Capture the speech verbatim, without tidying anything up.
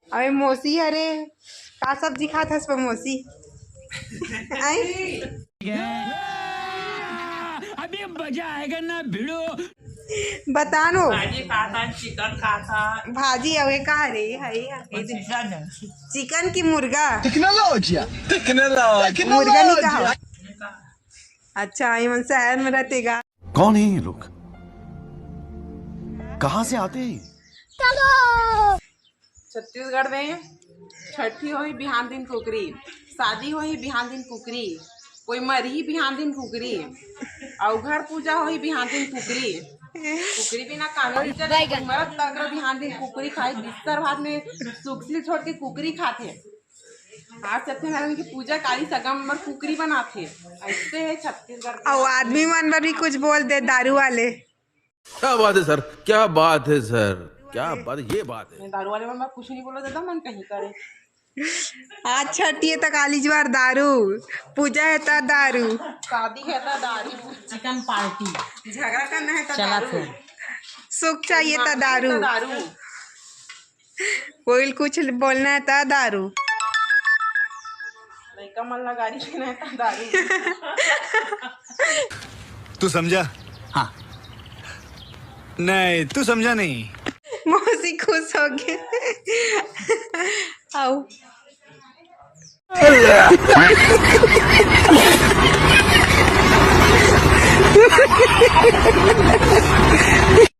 अबे मौसी, अरे का सब्जी खात हस बे मौसी? आई? अभी मजा आएगा ना भिड़ो। बता नो। भाजी खाता, चिकन खाता। भाजी अबे का रे? हई चिकन। चिकन की मुर्गा? टेक्नोलॉजिया। टेक्नोलॉजी। मुर्गा नहीं कहा। अच्छा, ये मन शहर में रहते गा। कौन है ये लोग? कहाँ से आते हैं? छत्तीसगढ़ में छठी होही बिहान दिन कुकरी, शादी होही बिहान दिन कुकरी, कोई मरही बिहान दिन कुकरी, अउ घर पूजा होही बिहान दिन कुकरी। कुकरी बिना कामे नहीं चले। कोई मरत तक बिहान दिन कुकरी खाए, बिस्तर भात में सुखसी छोड़ के कुकरी खाथे। आज सत्यनारायण की पूजा, काली सगम बर कुकरी बनाथे। ऐसे है छत्तीसगढ़ के अउ आदमी मन बर भी कुछ बोल दे, दारू वाले। क्या बात है सर, क्या बात है सर, क्या बात, ये बात है। मैं दारू वाले मन बर कुछ नहीं बोलो दादा, मन कहीं करे। आज छठी है तो काली जुआर दारू, पूजा है तो दारू, शादी है तो दारू, चिकन पार्टी, झगड़ा करना है तो चला दारू, सुख चाहिए तो दारू, दारू। कोई कुछ बोलना है तो दारू। लइका मन ला गारी देना है तो दारू। तू समझा? हाँ। नहीं, तू समझा नहीं। मौसी खुश हो गए। आओ।